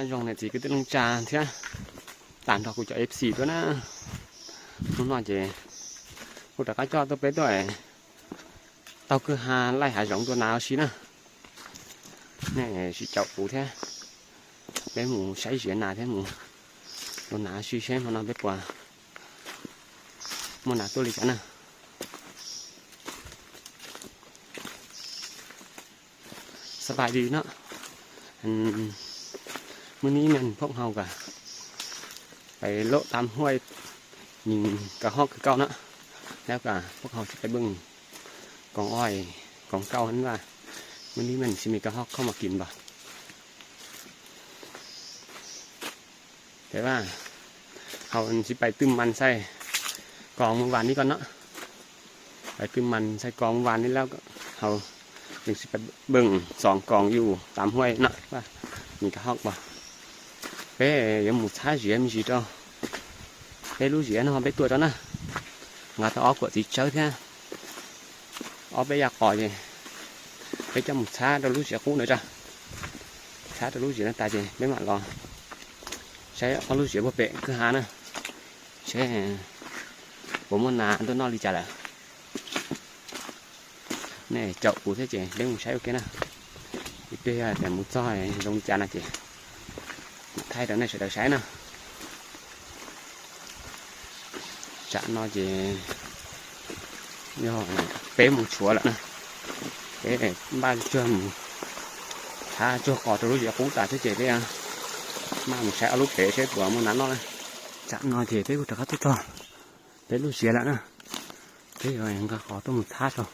Trong này thì cứ tức lưng trà thế. Tàn cho cô cho ép xê tôi na. Nó nói gì? Cô đã cá cho tôi bé tôi. Tao cứ hà lai hà giống tôi nào xí na. Nè, xí chậu cũ thế. Bé mù sáy dĩa nà thế mù. Tôi nà xí xém nó bé quà. Mua nà tôi lì chả na. ສະບາຍດີເນາະ ອັນ ມື້ນີ້ແມ່ນພວກເຮົາກະໄປເລາະຕາມຫ້ວຍຍິງກະຮອກຄືເກົ່າເນາະ ແລ້ວກະພວກເຮົາຊິໄປເບິ່ງກອງອ້ອຍກອງເກົ່າຫັ້ນວ່າ ມື້ນີ້ແມ່ນຊິມີກະຮອກເຂົ້າມາກິນບໍ່. ແຕ່ວ່າເຮົາອັນຊິໄປຕື່ມມັນໃສ່ກອງມື້ວານນີ້ກ່ອນເນາະ ໄປຕື່ມມັນໃສ່ກອງມື້ວານນີ້ແລ້ວ ເຮົາຈຶ່ງຊິໄປເບິ່ງສອງກອງຢູ່ຕາມຫ້ວຍເນາະ ວ່າມີກະຮອກບໍ່. ເປ້ ເອົາໝູຊາເຊຍມີຊິໂຕ ເປ້ ລູກເຊຍເນາະ ເປ້ ຕົວເຈົ້ານະ ງາຕະອອກກວດຊິເຈີເທື່ອ ອອກໄປຢາກອອກເດ ໄປຈຳສາໂຕລູກເສຍຄູ່ເນາະຈ້ະ ສາໂຕລູກເສຍໜ້າຕາເຈ ໄປມາລອ ໃຊ້ເອົາລູກເສຍບໍ່ເປະຄືຫານະ ໃຊ້ບໍ່ມ່ວນໜາ ໂຕນອກລີຈາລະ ແນ່ເຈົ້າກູແທ້ເຈ ເບິ່ງໃຊ້ໂອເຄນະ ອີເປຍແຕ່ໝູຊອຍລົງຈານນະເຈ. ໄທຕອນນີ້ສະເດາໃຊ້ນະ ຈະນອເຈ ຍໍເປໝູຊົວລະນະ ເອ ບ້ານເຈື່ອມ ຖ້າຈົວກອຕະລຸຢາຄູຕາເຈເດ ມາໝູໃຊ້ອາລຸເປໃຊ້ປົວໝູນານອນ ຈະນອເຈ ເປກຸຕະກະຕຸຕອ ເປລູເຊຍລະນະ ເປຫຍັງກະຂໍຕົວໝູທາດເນາະ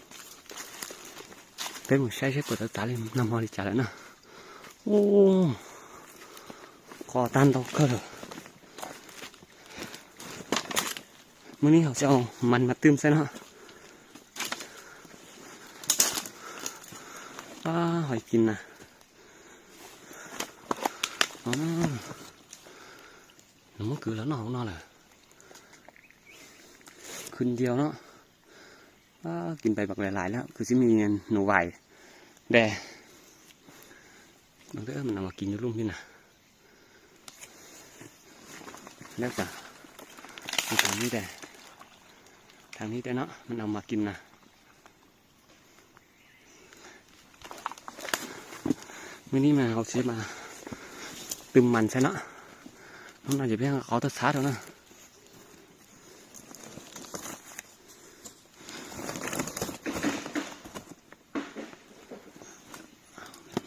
ເປໝູໃຊ້ໃຊ້ປົວຕາຕາເລີຍນຳຮອລິຈາລະນະ. ໂອ້ ຂໍຕານດອກເກີ ມື້ນີ້ເຮົາຊິເອົາມັນມາຕື່ມໃສ່ເນາະ ອ້າ ຫອຍກິນນະ ອ້າ ນ້ຳມັນກືລະເນາະ ເນາະລະ ຄືນດຽວເນາະ. ອ້າ ກິນໄປບັກຫຼາຍໆແລ້ວ ຄືຊິມີໜູຫວາຍແດ່ ເບິ່ງເດີ ມັນເອົາມາກິນຢູ່ລຸ່ມພີ້ນະ ແລ້ວກະທາງນີ້ແດ່ ທາງນີ້ແດ່ເນາະ ມັນເອົາມາກິນນະ. ມື້ນີ້ມາເຮົາຊິມາຕື່ມມັນໃສ່ເນາະ ນ້ອງໜ້າຈະໄປຫາເອົາຕາສາດເອົານະ.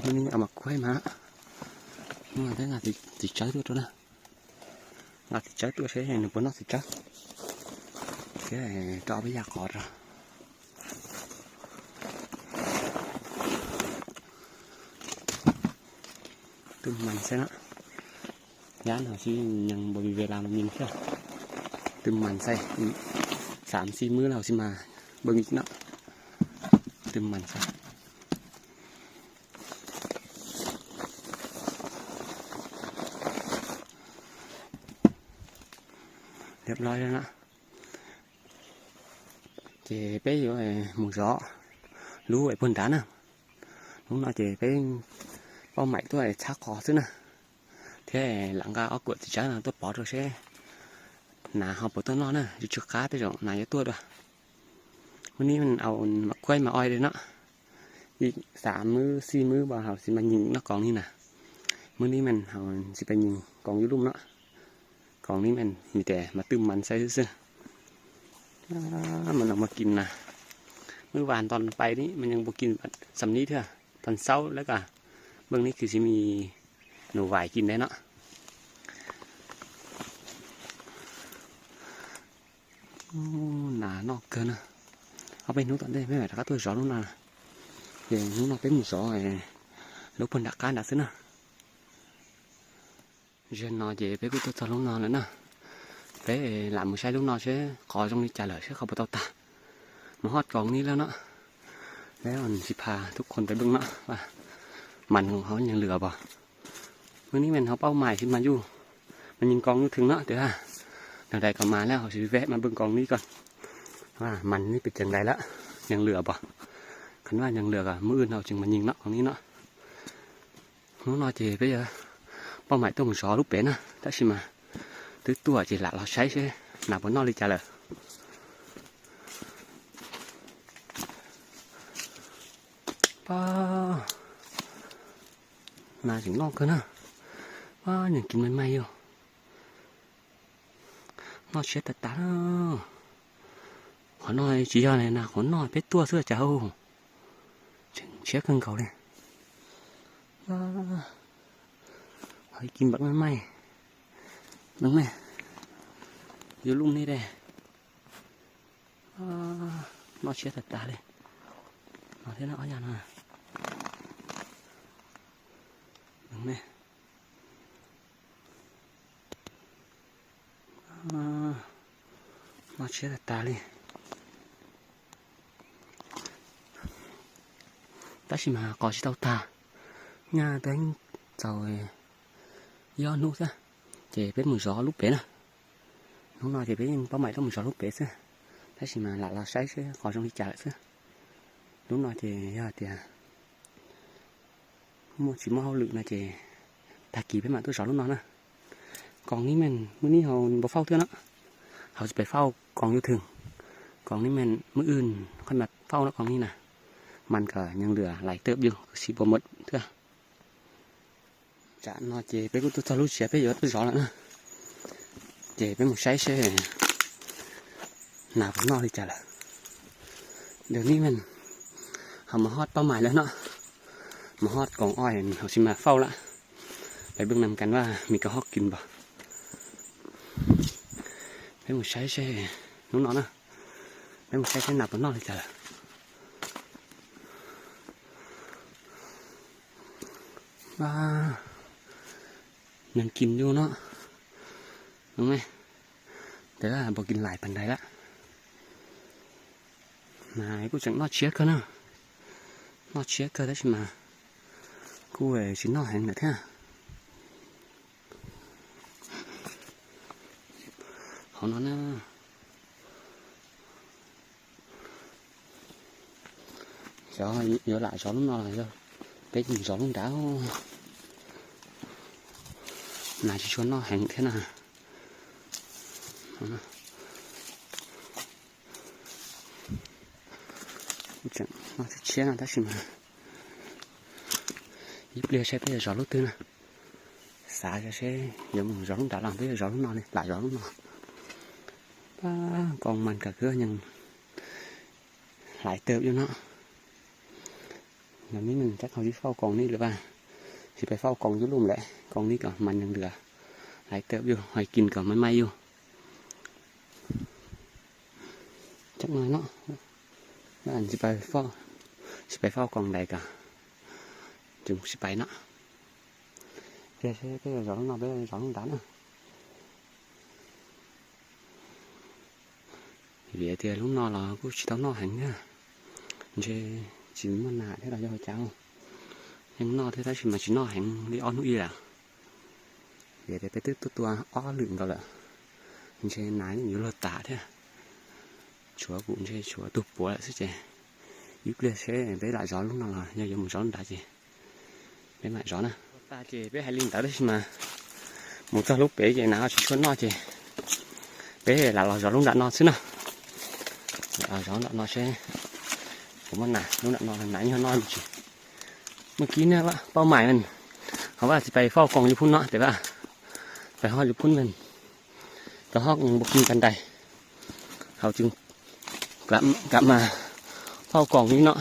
ມື້ນີ້ເອົາໝາກກ້ວຍມາ ງາມແທ້ ງາມຕິດໃຈຕົວໂຕນະ ງາມຕິດໃຈຕົວໃຊ້ໃຫ້ໜຶ່ງປົນເນາະ ຕິດໃຈ ແກກໍເອົາໄປຢາກອດ ຕື່ມມັນໃສ່ເນາະ. ຢ້ານເຮົາຊິຍັງບໍ່ມີເວລາມາຍິງເທື່ອ ຕື່ມມັນໃສ່ອີກສາມສີ່ມື້ແລ້ວເຮົາຊິມາເບິ່ງອີກເນາະ ຕື່ມມັນໃສ່ ຮຽບຮ້ອຍແລ້ວເນາະ. ເຈເປ້ຢູ່ ເອີ ໝູຊໍ ຮູ້ໄອ້ເພິ່ນຕານະ ລຸງນ້ອຍເຈເປ້ ເປົ້າໝາຍຕົວໄອ້ຊາກຄໍຊື່ນະ ແທ້ຫຼັງກະອອກກວດຊິຈານະ ຕົວປອດຕົວເຊ ໜາເຮົາບໍ່ຕົວນອນນະ ຢູ່ຈຸກາແຕ່ຈອງໜາຢ່າຕົວດວະ. ມື້ນີ້ມັນເອົາໝາກກ້ວຍມາອ້ອຍເດ້ເນາະ ອີກສາມມື້ສີ່ມື້ບໍ່ເຮົາຊິມາຍິງນອກກອງນີ້ນະ. ມື້ນີ້ແມ່ນເຮົາຊິໄປຍິງກອງຢູ່ລຸ່ມເນາະ. ກອງນີ້ແມ່ນມີແຕ່ມາຕື່ມມັນໃສ່ຊື່ໆ. ອາ ມັນອອກມາກິນນະ. ມື້ວານຕອນໄປນີ້ມັນຍັງບໍ່ກິນສ່ຳນີ້ເທື່ອ ຕອນເຊົ້າແລ້ວກະເບິ່ງນີ້ຄືຊິມີໜູຫວາຍກິນໄດ້ເນາະ. ໂອ້ ໜານອກເກີນນະ. ເອົາໄປໜູຕອນເດ້ແມ່ນແມ່ນກະຕົວສອງໜູນະ. ເດ ໜູນອກເປັນໝູສອງ ເອີ ລູກເພິ່ນດັກການດັກຊື່ນະ. ເຈນອເຈ ເປັນກູຕົວຈອນລົງນອນແລ້ວນະ. ເປັນຫຼານໝູຊາຍລູກນ້ອງເຊ ຂໍຈົງນີ້ຈາເລີເຊ ເຂົາບໍ່ເຕົາຕາ. ມາຮອດກອງນີ້ແລ້ວເນາະ. ແລ້ວອັນຊິພາທຸກຄົນໄປເບິ່ງເນາະ ວ່າມັນຂອງເຮົາຍັງເຫຼືອບໍ່. ມື້ນີ້ແມ່ນເຮົາເປົ້າໝາຍຊິມາຢູ່ ມາຍິງກອງຢູ່ເທິງເນາະ. ແຕ່ວ່າແນວໃດກໍມາແລ້ວ ເຮົາຊິແວະມາເບິ່ງກອງນີ້ກ່ອນ ວ່າມັນນີ້ເປັນຈັ່ງໃດລະ ຍັງເຫຼືອບໍ່. ຄັນວ່າຍັງເຫຼືອກໍມື້ອື່ນເຮົາຈຶ່ງມາຍິງເນາະ ກອງນີ້ເນາະ. ໜູນ້ອຍເຈໄປເອີ ເປົ້າໝາຍຕົວໝູ່ຊໍລູກເປນະ ຕາຊິມາ ຕຶກຕົວຈິລະລາວໄຊເຊ ໜາວບໍ່ນອກລີຈາເລີ ປ້າ ໜາວຈິງນອກເກີນນະ ປ້າ ຍັງກິນໃໝ່ໆຢູ່ ນອກເຊຍຕາຕາເນາະ ຂໍໜ້ອຍຈິຢ້ອນໃນໜ້າ ຂໍໜ້ອຍເປັດຕົວເສືອເຈົ້າ ເຊຍເກີນເກົ່າເລີຍ ປ້າ ໃຫ້ກິນບັກໃໝ່ໆ ເບິ່ງແມ ຢູ່ລຸ່ມນີ້ເດ້ ອ້າ ນອກເຊຍຕາຕາເລີຍ ນອກເທື່ອນະ ເອົາຢ່ານະ ເບິ່ງແມ ອ້າ ນອກເຊຍຕາຕາເລີຍ ຕາຊິມາ ກໍຊິເຕົາຕາ ຫຍ້າແຕ່ງເຈົ້າ ຍ້ອນໜູຊະ ເຈເປັນໝູຊໍລູກເປນະ ໜູນ້ອຍເຈເປັນເປົ້າໝາຍຕ້ອງໝູຊໍລູກເປນຊະ ໄດ້ຊິມາລະລາວໄຊເຊ ຂໍຊົງທີ່ຈາກຊະ ໜູນ້ອຍເຈ ຢ່າເຕຍ ໝົດຊິມາເຮົາລຶກນະເຈ ຕາກີໄປມາໂຕສອນໜູນ້ອຍນະ ກອງນີ້ແມ່ນ ມື້ນີ້ເຮົາບໍ່ເຝົ້າເທື່ອເນາະ ເຮົາຊິໄປເຝົ້າກອງຢູ່ເທິງ ກອງນີ້ແມ່ນມື້ອື່ນຄ່ອຍມາເຝົ້າເນາະ ກອງນີ້ນະ ມັນກໍຍັງເຫຼືອຫຼາຍເຕີບຢູ່ ຄືຊິບໍ່ໝົດເທື່ອ. ຈະນອເຈເປັນກຸຕຸທະລຸເຊຍເປັນຢອດເປັນສອນລະນະ ເຈເປັນໝູໄຊເຊ ໜາວນອກລີຈາລະ ດຽວນີ້ແມ່ນເຮົາມາຮອດເປົ້າໝາຍແລ້ວເນາະ ມາຮອດກອງອ້ອຍ ເຮົາຊິມາເຝົ້າລະ ໄປເບິ່ງນຳກັນວ່າມີກະຮອກກິນບໍ່ ເປັນໝູໄຊເຊ ໜູນອນນະ ເປັນໝູໄຊເຊໜາວນອກລີຈາລະ. ວ້າ ຍັງກິນຢູ່ເນາະ ເບິ່ງແມ ແຕ່ວ່າບໍ່ກິນຫຼາຍປານໃດລະ ນາຍ ກູຈັກນອກເຊຍເກີນນະ ນອກເຊຍເກີນໄດ້ຊິມາ ກູເອີຍ ຊິນອກແຮງແທ້ ເຮົານອນນະ ຈອຍຢູ່ລະ ຈອຍລົງນອນລະ ເປັນຈອຍລົງດາວ ໜ້າຈະຊວນນອກແຮງແທ້ນະ ເອົານະ ຈັງນອກເຊຍນະ ຕາຊິມາ ອີບເລຍໃຊ້ໄປຈອຍລົງຕື່ນນະ ສາຈະເຊ ຢາໝູຈອຍລົງດາວ ຫຼັງໄປຈອຍລົງນອນເລີຍ ຫຼາຍຈອຍລົງນອນ ປ້າ ກອງມັນກະຄືຍັງ ຫຼາຍເຕີບຢູ່ເນາະ ແນວນີ້ມັນຈັກເຮົາຊິເຝົ້າກອງນີ້ ຫຼືວ່າຊິໄປເຝົ້າກອງຢູ່ລຸ່ມແຫຼະ ກອງນີ້ກໍມັນຍັງເຫຼືອຫຼາຍເຕີບຢູ່ ໃຫ້ກິນກໍໃໝ່ໆຢູ່ ຈັກໜ້ອຍເນາະ ວ່າອັນຊິໄປເຝົ້າ ຊິໄປເຝົ້າກອງໃດກໍຈຶ່ງຊິໄປເນາະ ເພາະວ່າເພາະວ່າເຮົາເນາະ ເພາະວ່າເຮົານຳຕານເນາະ. ເວເຕຍລຸງນໍລາວ ກູຊິເຕົານໍແຮງເນາະ ເຈ ຊິມາໜ້າແທ້ລາວເຈົ້າ ຍັງນໍແທ້ ຖ້າຊິມາຊິນໍແຮງ ລີອອນຮູ້ອີ່ລະ ເວເຕຍໄປຕຶກຕົວ ອໍ ລືມເຂົາລະ ເຈ ນາຍຢູ່ໂລຕາແທ້ ຊົວກູເຈ ຊົວຕຸປົວລະຊິເຈ ອີບເລເຊ ໄປລະຈອນລຸງນໍລາວ ຍາຢາໝູຈອນດາເຈ. ເປັນໝາຍຈອນນະ ຕາເຈ ເປັນໄຮລິງຕາໄດ້ຊິມາ ໝູຈອນລຸກເປເຈ ນາຊິຊວນນໍເຈ ເປັນລະລອຈອນລຸງດານໍຊິນະ ລະລອຈອນລຸງດານໍເຊ ຜົມວ່ານາລຸງດານໍນາຍອນນໍເຈ ເມື່ອກີ້ນີ້ລະ ເປົ້າໝາຍມັນ ເຮົາວ່າຊິໄປເຝົ້າກອງຢູ່ພຸ້ນເນາະ ແຕ່ວ່າໄປຮອດຢູ່ພຸ້ນແມ່ນ ກະຮອກຍັງບໍ່ກິນປານໃດ ເຮົາຈຶ່ງກັບ ກັບມາເຝົ້າກອງນີ້ເນາະ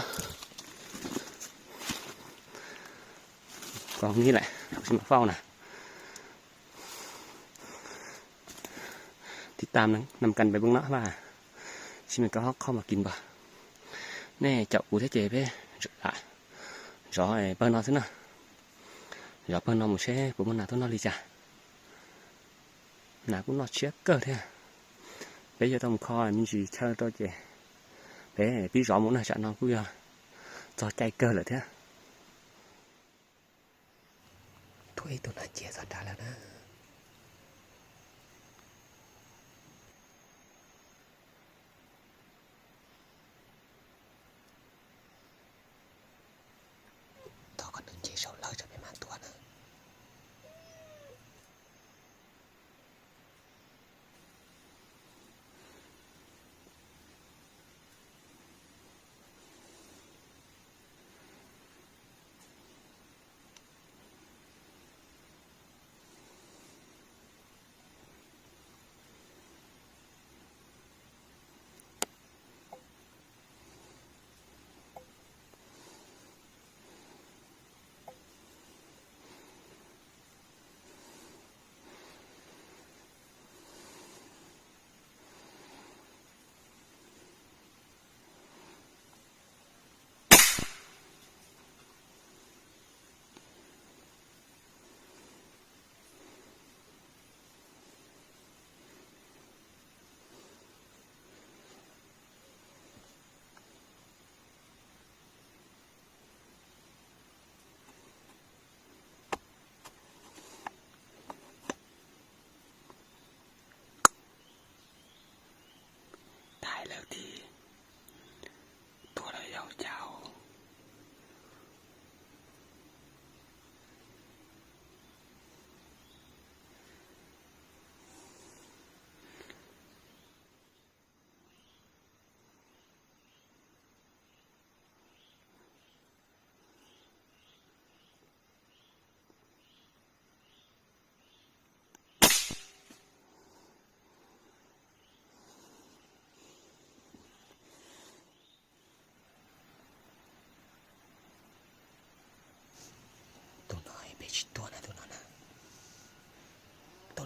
ກອງນີ້ແຫຼະ ເຮົາຊິມາເຝົ້ານະ ຕິດຕາມນຳກັນໄປເບິ່ງເນາະວ່າ ຊິມີກະຮອກເຂົ້າມາກິນບໍ່ ແນ່ເຈົ້າກູແທ້ເຈເພ ລະ ຈອຍເປີນນໍຊິນະ ຈອຍເປີນນໍໝູເຊ ປູມັນນາໂຕນໍລີຈາ ນາກູນໍເຊຍເກີແທ້ ເປເຢຕົມຄໍມິນຊີເຊີໂຕເຈ ເປປີຈອມໝູນະຈະນໍກູຢາ ຈອໃຈເກີເລີແທ້ ຖ້ວຍໂຕນາເຈສອດດາແລ້ວນະ. ຕໍ່ກັນເດີເຈ ເຊົາເລີຈະໄປມາຕົວນະ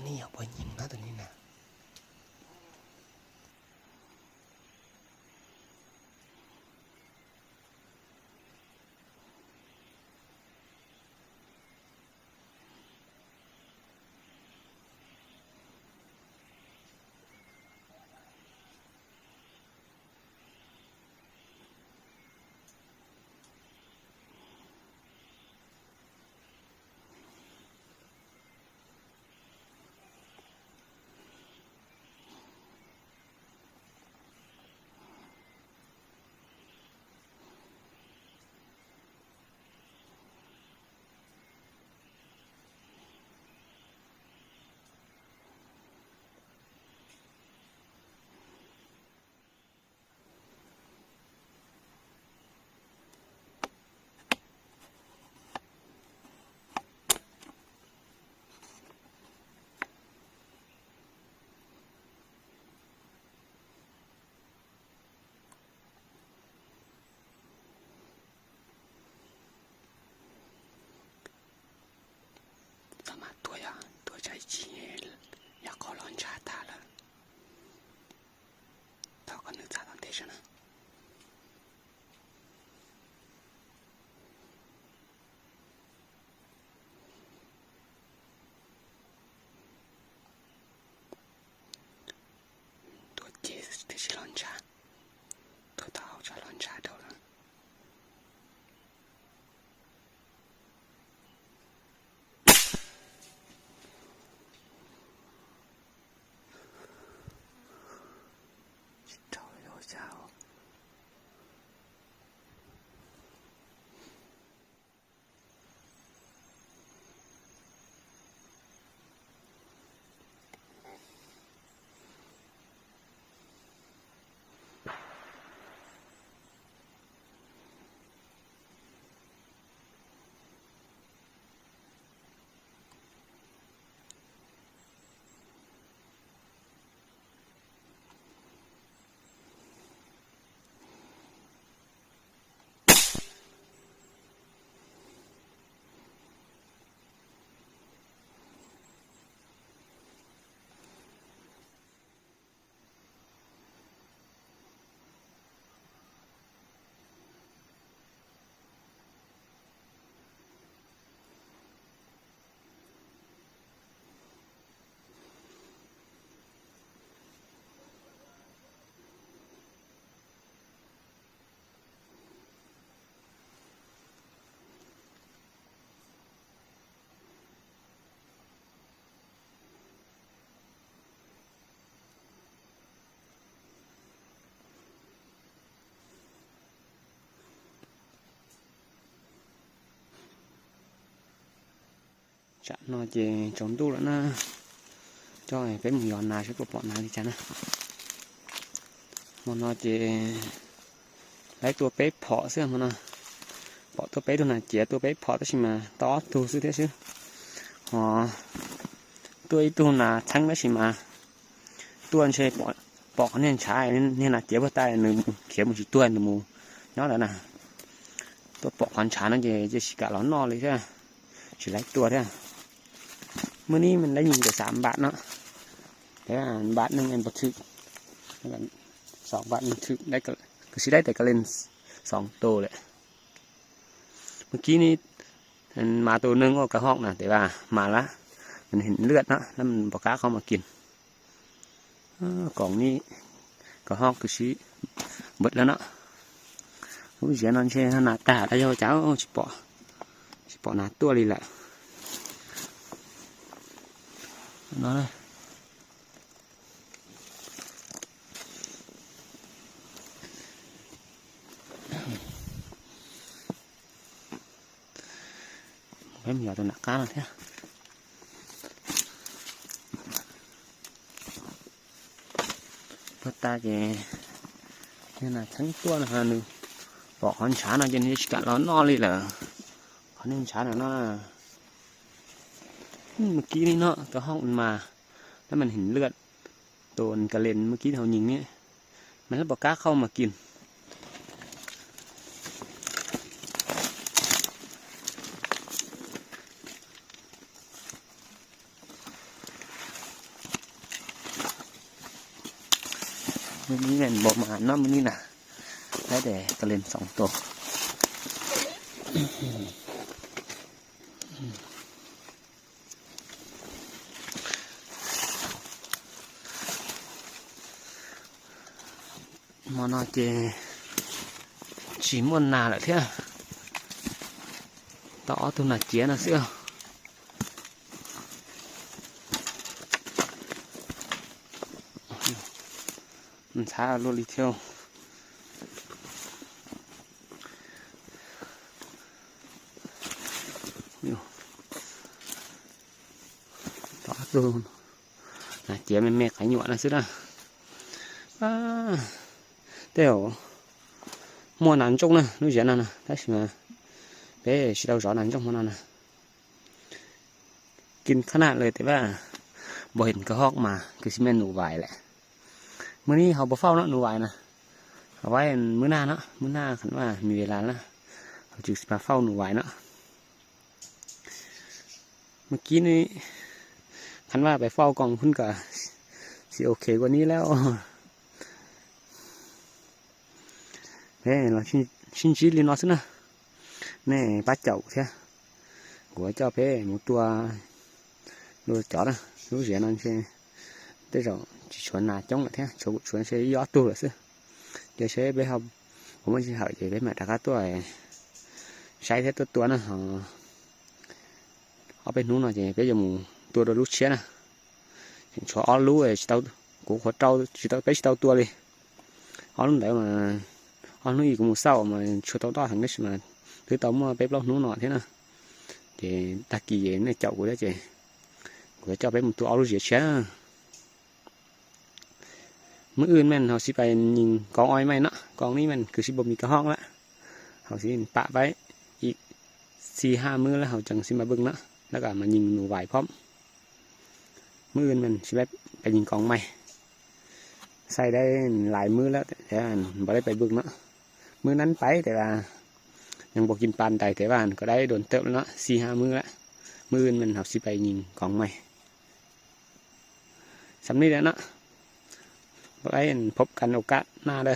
ນີ້ເຮົາບໍ່ຍິງເນາະ ຕົວນີ້ນະ. ສາມາດຕົວຢາ ຕົວໃຈຈີ ຢາກຂໍລອນຊາຕາລະ ເທົ່າກັນໜຶ່ງສາມເດຊະນະ. ຕົວເຈ ເດຊິລອນຊາ ຕົວເຕົາຈາລອນຊາໂດລະ. ຈະນອເຈ ຈອມດຸລະນະ ຈ້ອຍເປັນໝູຢອນນາ ເຊີໂປະເປາະນາລິຈານະ ໝໍນອເຈ ໄລ່ຕົວເປເພາະເສື້ອໝໍນອ ເປາະຕົວເປໂດນນາເຈຍ ຕົວເປເພາະຕະຊິມາ ຕອດຕູຊື່ເທຊື່ ຫໍ ຕົວອີຕູນາທັງຕະຊິມາ ຕົວເຊ ປອກ ປອກເນນຊາຍ ເນນນາເຈຍບໍ່ຕາຍໜຶ່ງ ເຂມຊິຕົວໜຶ່ງໝູ ຍ້ອນລະນະ ຕົວປອກຄອນຊານັ້ນເຈ ເຈຊິກະລອນນອນເລີຍເທື່ອ ຊິຫຼາຍຕົວເທື່ອ ມື້ນີ້ມັນໄດ້ຍິງແຕ່ສາມບາດເນາະ ແຕ່ວ່າບາດໜຶ່ງແມ່ນບໍ່ຖືກ ແລ້ວກໍສອງບາດມັນຖືກ ໄດ້ກໍ ກໍຊິໄດ້ແຕ່ກະເລັນສອງໂຕແຫຼະ ເມື່ອກີ້ນີ້ ມັນມາໂຕໜຶ່ງ ໂອ້ ກະຮອກນະ ແຕ່ວ່າມາລະ ມັນເຫັນເລືອດເນາະ ແລ້ວມັນບໍ່ກ້າເຂົ້າມາກິນ. ເອີ ກອງນີ້ກະຮອກຄືຊິເບິດແລ້ວເນາະ. ໂອ້ຍ ເສຍນອນເຊ ໜ້າຕາລະເຈົ້າ ເຈົ້າ ຊິເປາະ ຊິເປາະໜ້າຕົວລີ້ແຫຼະເນາະ. ເຫັນຢາຕົວໜັກການແທ້ ເປີດຕາແຈ ນີ້ນະ ທັງຕົວນະ ຫາໜຶ່ງ ປອກຄອນຊານະ ເຢັນເຮັດກະລອນນອນລີ້ແຫຼະ ຄອນຊານະນະ. ອືມ ເມື່ອກີ້ນີ້ເນາະ ກະຮອກມັນມາ ແລ້ວມັນເຫັນເລືອດ ໂຕອັນກະເລັນເມື່ອກີ້ເຮົາຍິງນີ້ ມັນລະບໍ່ກ້າເຂົ້າມາກິນ. ມື້ນີ້ແມ່ນບໍ່ໝານເນາະ ມື້ນີ້ນະ ໄດ້ແຕ່ກະເລັນສອງໂຕ. ມໍ່ນອເຈ ຊິມ່ວນໜ້າແຫຼະເທື່ອ ຕາອໍໂຕໜ້າເຈຍນະເສືອ ມັນຊ້າໂລດລີເທວ ຕາໂຕ ໜ້າເຈຍແມ່ນແມ່ໄກ່ຫຍວນະຊິນະ ອາ ແຕ່ວ ມົວໜານຈົກນະ ລູກເຈຍນະນະ ຖ້າຊິມາ ເປ້ຊິເອົາຈອນໜານຈົກມົວນະນະ ກິນຂະໜາດເລີຍ ແຕ່ວ່າບໍ່ເຫັນກະຮອກມາ ຄືຊິແມ່ນໜູຫວາຍແຫຼະ. ມື້ນີ້ເຮົາບໍ່ເຝົ້າເນາະ ໜູຫວາຍນະ ເອົາໄວ້ມື້ໜ້າເນາະ ມື້ໜ້າຄັນວ່າມີເວລາລະ ເຮົາຈຶ່ງຊິມາເຝົ້າໜູຫວາຍເນາະ. ມື້ກີ້ນີ້ ຄັນວ່າໄປເຝົ້າກ້ອງພຸ້ນກະຊິໂອເຄກວ່ານີ້ແລ້ວ. ເອີ ລາວຊິ ຊິນຈີລີເນາະຊິນະ ແນ່ ປາເຈົ້າເທື່ອ ກົວເຈົ້າເປ້ໝູຕົວ ໂລຈອດນະ ລູກເຈຍນະເຊ ແຕ່ເຈົ້າຊິຊວນໜ້າຈົງເທື່ອ ຊວນ ຊວນເຊຍອດຕູລະຊິ ເຈເຊເປ້ເຮົາ ຜົມວ່າຊິເຮົາເຈເປ້ມາຕາກາຕົວ ໃຊ້ແທ້ຕົວຕົວນະ ເຮົາ ເອົາໄປໜູເນາະ ເຈເປ້ຈະໝູຕົວໂດຍລູກເຊຍນະ ເຫັນຊວນອອດລູເອ ຊິເຕົາ ກູຂົວເຕົາ ຊິເຕົາ ເປ້ຊິເຕົາຕົວເລີຍ. ອອນໄດ້ມາ ອອນນີ້ກໍມື້ເຊົ້າມາ ຊວນເຕົາດອກຫັ້ນກໍຊິມາ ຄືເຕົາເມື່ອໄປປອກໜູນອນເທນະ ເຈ ຕາກີເຈ ໃນເຈົ້າກູໄດ້ເຈ ກູຈະເຈົ້າໄປໝູຕົວອອກລູກເຊຍເຊຍ. ມື້ອື່ນແມ່ນເຮົາຊິໄປຍິງກອງອ້ອຍໃໝ່ເນາະ ກອງນີ້ແມ່ນຄືຊິບໍ່ມີກະຮອກລະ ເຮົາຊິປະໄວ້ອີກສີ່ຫ້າມື້ ແລ້ວເຮົາຈັ່ງຊິມາເບິ່ງເນາະ ແລ້ວກໍມາຍິງໜູຫວາຍພ້ອມ. ມື້ອື່ນແມ່ນຊິໄດ້ໄປຍິງກອງໃໝ່ ໃສ່ໄດ້ຫຼາຍມື້ແລ້ວ ແຕ່ວ່າບໍ່ໄດ້ໄປເບິ່ງເນາະ. ມື້ນັ້ນໄປ ແຕ່ວ່າຍັງບໍ່ກິນປານໃດ ແຕ່ວ່າກໍໄດ້ດົນເຕີບແລ້ວເນາະ ສີ່ຫ້າມື້ລະ. ມື້ອື່ນແມ່ນເຮົາຊິໄປຍິງກອງໃໝ່. ສ່ຳນີ້ແຫຼະເນາະ ໄວ້ພົບກັນໂອກາດໜ້າເດີ້.